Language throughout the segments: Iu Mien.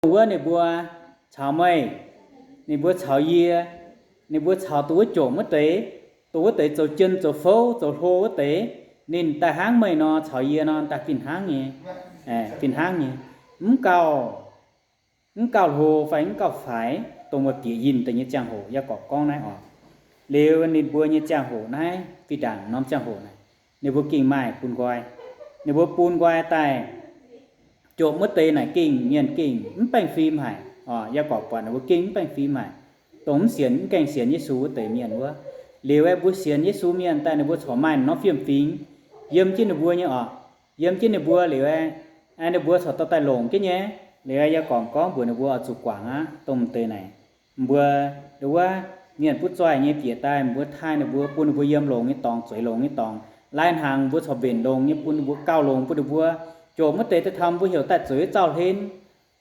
dongh wuov ninh mbuo caux meih, ninh mbuo caux yie, ninh mbuo caux dongh wuov jomc wuov deix, dongh wuov deix zoux jien zoux fouv zoux hlo wuov deix, ninh daaih hnangv meih nor caux yie nor daaih fih hnangv nyei, fih hnangv nyei. Mv gauh, mv gauh hlo fai mv gauh faix, dongh meih bieqc yinh daaih nyei ziangh hoc. Yaagorpc gorngv naaiv oc. Liuz ninh mbuo nyei ziangh hoc naaiv fih ndaangc norm ziangh hoc naaic, ninh mbuo gengh maaih bun nqoi. Ninh mbuo bun nqoi daaih jomc wuov deix naaic gengh mienh gengh mv baengh fim haic oc. Yaagorpc buatc ninh mbuo gengh mv baengh fim haic, dongh mv sienx, mv gaengh sienx Yesu wuov deix mienh wuov. Liuz aeqv, mbuo sienx Yesu mienh daaih ninh mbuo corc maaih norm fiem-fingx yiem jienv ninh mbuo nyei oc. Yiem jienv ninh mbuo liuz aeqv, ninh mbuo corc dorh daaih longc jienv nyei. Liuz aeqv, Yaagorpc gorngv mbuox ninh mbuo oix zuqc guangc aqv, dongh deix naaic, mbuo, nduov wuov, mienh butv zoih nyei bieqc daaih, mbuo taaih ninh mbuo, bun ninh mbuo yiem longx nyei dorngx, zueiz longx nyei dorngx. Lai hnaangx mbuo corc mbenc longx nyei, bun ninh mbuo gauh longx, bun ninh mbuo jomc wuov deix daaih taux mbuo heuc daaih zueiz zauh hlen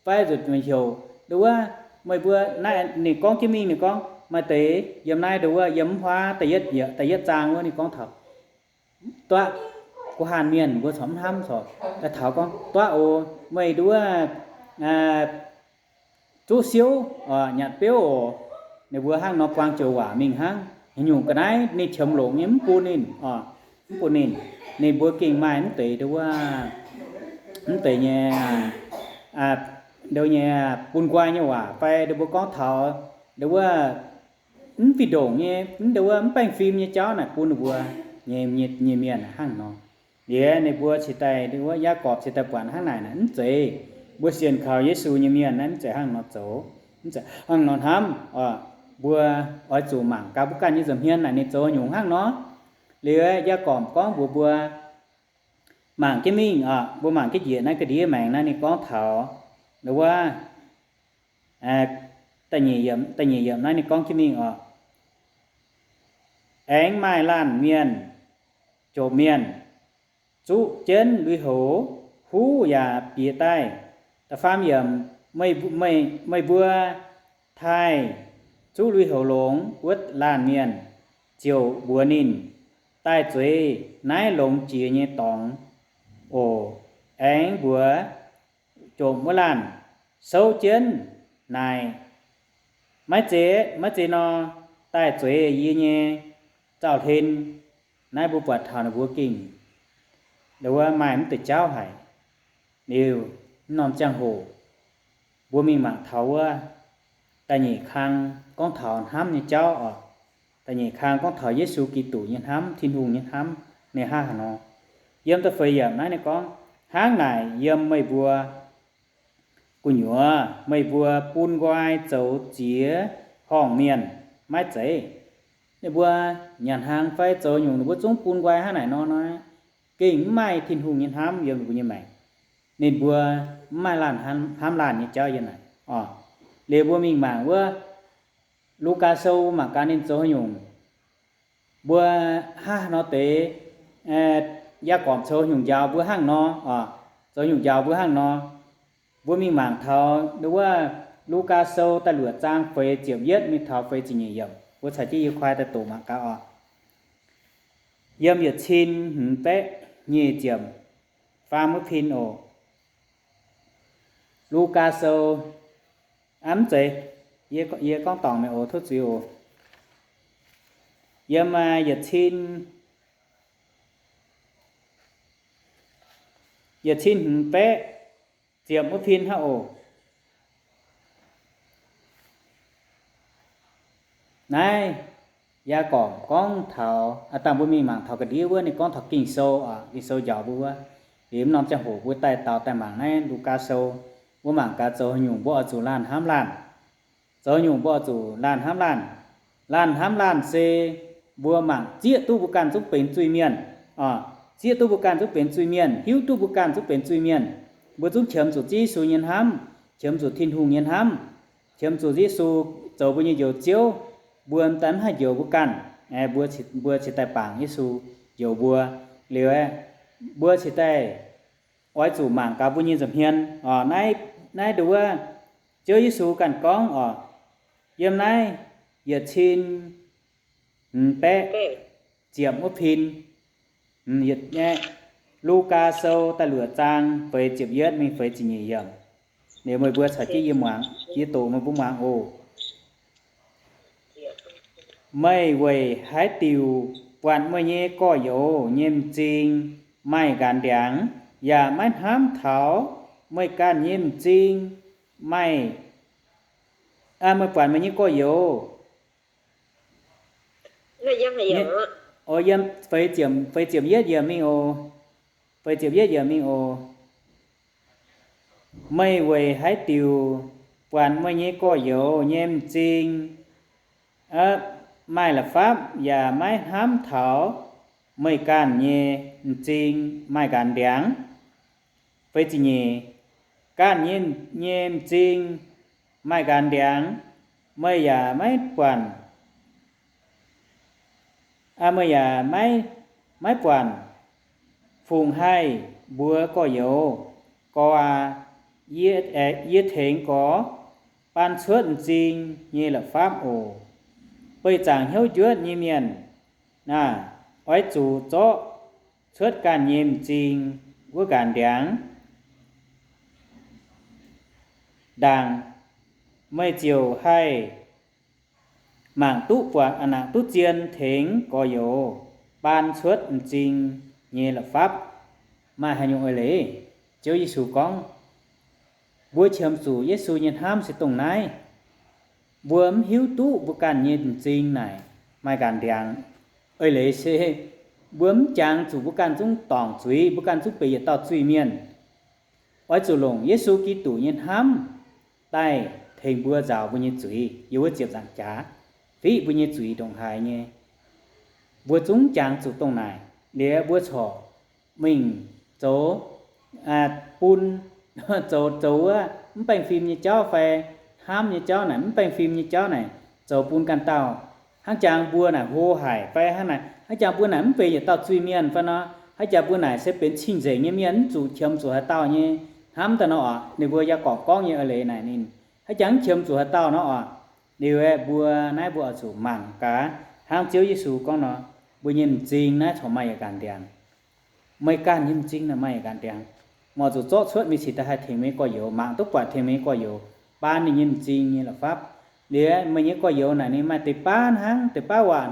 fai nzuonx heuc, nduov wuov, meih mbuo naaiv, ninh gorngv jienv mingh, ninh gorngv maaih deix yiem naaiv, nduov wuov, yiem mv huaav da'yietv zaang wuov, ninh gorngv taux duqv guh haanh mienh mbuo corc mv hnamv corc daaih taux gorngv, duqv oc, meih nduov wuov, zuqv siouv, nyanc beuv oc. Ninh mbuo hnangv nor buang joux waac mingh hnangv. Haaix nyungc ga'naaiv ninh qiemx longx nyei mv bun ninh, mv bun ninh. Ninh mbuo gengh maaih mv deix, nduov wuov, mv deix nyei, nduov nyei bun nqoi nyei waac fai ninh mbuo gorngv taux, nduov wuov, mv fih ndongc nyei, mv, nduov wuov, mv baengh fim nyei jauv naaic bun ninh mbuo nyei, nyei mienh hnangv nor. Liuz ninh mbuo cingx daaih, nduov wuov, Yaagorpc cingx daaih buatc hnangv naaic naaic, mv zeiz. Mbuo sienx kaux Yesu nyei mienh naaiv mv zeiz hnangv nor zoux, mv zeiz hnangv nor hnamv. Mbuo oix zuqc mangc gaax mbuo ganh nyei nza'hmien naaic ninh zoux nyungc hnangv nor. Liuz Yaagorpc gorngv mbuox mbuo, mangc jienv mingh oc. Mbuo mangc jienv njiec naaiv ga'ndiev maengx naaiv ninh gorngv taux, nduov wuov, da'nyeic yiemc, da'nyeic yiemc naaiv ninh gorngv jienv mingh oc. Aengx maaih laanh mienh, jomc mienh, zuqv jienv lui-houx huv yaac bieqc daaih. Da'faam yiemc, meih, meih mbuo taaih zuqv lui-houx longx wuov laanh mienh ziouc mbuox ninh, daaih zueiz naaiv longx jiex nyei dorngx oc. Aengx mbuox jomc wuov laanh, souv jienv naaic, maiv zeiz, maiv zeiz nor, daaih zueiz yie nyei zauh hlen. Naaiv mbuo buatc taux ninh mbuo gengh, nduov wuov, maaih mv deix jauv haic. Liuz mv norm ziangh hoc mbuo mingh mangc taux wuov da'nyeic kang gorngv taux hnamv nyei jauv oc. Da'nyeic kang gorngv taux Yesu Giduc nyei hnamv, Tin-Hungh nyei hnamv, ninh hnangv haaix nor. Yiem da'feix yiemc naaiv ninh gorngv, hnangv naaic yiem meih mbuo gu'nyuoz meih mbuo bun nqoi zoux ziex horngh mienh maiv zeiz. Ninh mbuo nyanc hnaangx fai zoux nyungc ninh mbuo zungv bun nqoi hnangv naaic nor nor, gengh mv maaih Tin-Hungh nyei hnamv yiem ninh mbuo nyei maengc. Ninh mbuo mv maaih laanh hnamv laanh nyei jauv yiem naaic oc. Liuz mbuo mingh mangc wuov Lugaa Sou, mangc gaax ninh zoux haaix nyungc. Mbuo hnangv nor deix, Yaagorpc zoux haaix nyungc njaaux mbuo hnangv nor oc, zoux haaix nyungc njaaux mbuo hnangv nor. Mbuo mingh mangc taux nduov wuov Lugaa Sou da'luoqc zaang feix ziepc yietv mingh taux feix ziepc nyeic yiemc. Mbuo caux jienv yie kuaai daaih doqc mangc gaax oc. Yiem yietc cin hmz baeqv nyic ziepc faam wuov pin oc. Lugaa Sou, aa, mv zeiz, yie, yie gorngv dorngc meih oc, tov zuiz oc. Yiem, aa, yietc cin, yietc cin hmz baeqv ziepc wuov pin hnangv oc. Naaiv Yaagorpc gorngv taux, aa, dangh mbuo mingh mangc taux ga'ndiev wuov, ninh gorngv taux Ging-Sou oc. Ging-Sou njaaux mbuo wuov, liuz mv norm ziangh hoc mbuo daaih daux daaih mangc naaiv Lugaa Sou. Mbuo mangc gaax zoux haaix nyungc mbuo oix zuqc laanh hnamv laanh. Zoux nyungc mbuo oix zuqc laanh hnamv laanh. Laanh hnamv laanh se mbuo mangc zieqv duqv mbuo ganh zungv benx zuiz-mienh oc. Zieqv duqv mbuo ganh zungv benx zuiz-mienh, hiuv duqv mbuo ganh zungv benx zuiz-mienh. Mbuo zungv qiemx zuqc Ziouv Yesu nyei hnamv, qiemx zuqc Tin-Hungh nyei hnamv, qiemx zuqc Yesu zoux mbuo nyei Njoux Ziouv. Mbuo m'daaih mv haih njoux mbuo ganh, mbuo, mbuo cingx daaih bangc Yesu njoux mbuo. Liuz aeqv, mbuo cingx daaih oix zuqc mangc gaax mbuo nyei nza'hmien oc. Naaiv, naaiv nduov wuov, Ziouv Yesu ganh gorngv oc. Yiem naaiv yietc cin hmz baeqv ziepc wuov pin, Lugaa Sou da'luoqc zaang feix ziepc yietv mingh feix ziepc nyeic yiemc. Liuz meih mbuo caux jienv yie muangx, yie doqc meih mbuo muangx oc. Meih weic haaix diuc buatc meih nyei gorx-youz nyei m'zing maaih nqanx ndiangx, yaac maiv hnamv taux meih ganh nyei m'zing maaih, meih buatc meih nyei gorx-youz, yiem feix ziepc yietv yiemc mingh oc. Feix ziepc yietv yiemc mingh oc. Meih weic haaix diuc buatc meih nyei gorx-youz nyei m'zing maaih la'fapv yaac maiv hnamv taux meih ganh nyei m'zing maaih nqanx ndiangx? Feix ziepc nyeic, ganh nyei, nyei m'zing maaih nqanx ndiangx, meih yaac maiv buatc, meih yaac maiv, maiv buatc fungc haih mbuox gorx-youz, Gorx aac, yie, yie tengx gorx baan cuotv m'zing nyei la'fapv oc. Beih zaangc hnyouv njuotv nyei mienh aah! Oix zuqc zorqv cuotv ganh nyei m'zing wuov nqanx ndiangx ndaangc, meih ziouc haih mangc duqv buatc, mangc duqv zien tengx gorx-youz baan cuotv m'zing nyei la'fapv. Maaih haaix nyungc eix leiz? Ziouv Yesu gorngv, mbuo qiemx zuqc Yesu nyei hnamv se dongh naaiv. Mbuo mv hiuv duqv mbuo ganh nyei m'zing naaic maaih nqanx ndiangx. Eix leiz se mbuo mv jangx zuqc mbuo ganh zungv dorngc zuiz, mbuo ganh zungv benx yietc dauh zuiz-mienh. Oix zuqc longc Yesu Giduc nyei hnamv daaih tengx mbuo nzaaux mbuo nyei zuiz yiem wuov ziepc nzaangc jaax, fiqv mbuo nyei zuiz ndongc haaix nyei. Mbuo zungv jangx zuqc dongh naaic liuz mbuo corc mingh zoux bun, zoux, zoux wuov mv baengh fim nyei jauv fai hnamv nyei jauv naaic, mv baengh fim nyei jauv naaic zoux bun ganh dauh. Hnangv jangx mbuo naaic hlo haic fai hnangv naaic, hnangv jangx mbuo naaic mv benx yietc dauh zuiz-mienh fai nor, hnangv jangx mbuo naaic se benx cing-nzengc nyei mienh, mv zuqc qiemx zuqc haaix dauh nyei hnamv daaih nor oc. Ninh mbuo Yaagorpc gorngv nyei eix leiz naaic ninh hnangv jangx mv qiemx zuqc haaix dauh nor oc. Liuz mbuo naaiv mbuo oix zuqc mangc gaax hnangv Ziouv Yesu gorngv nor, mbuo nyei m'zing naaiv corc maaih yietc nqanx ndiangx. Meih ganh nyei m'zing naaic maaih yietc nqanx ndiangx. Meih oix zuqc zorqv cuotv mingh cingx daaih haih tengx meih nyei gorx-youz, mangc duqv buatc tengx meih nyei gorx-youz, baan ninh nyei m'zing nyei la'fapv. Liuz meih nyei gorx-youz naaic ninh maaih deix baav hnangv, deix baav waac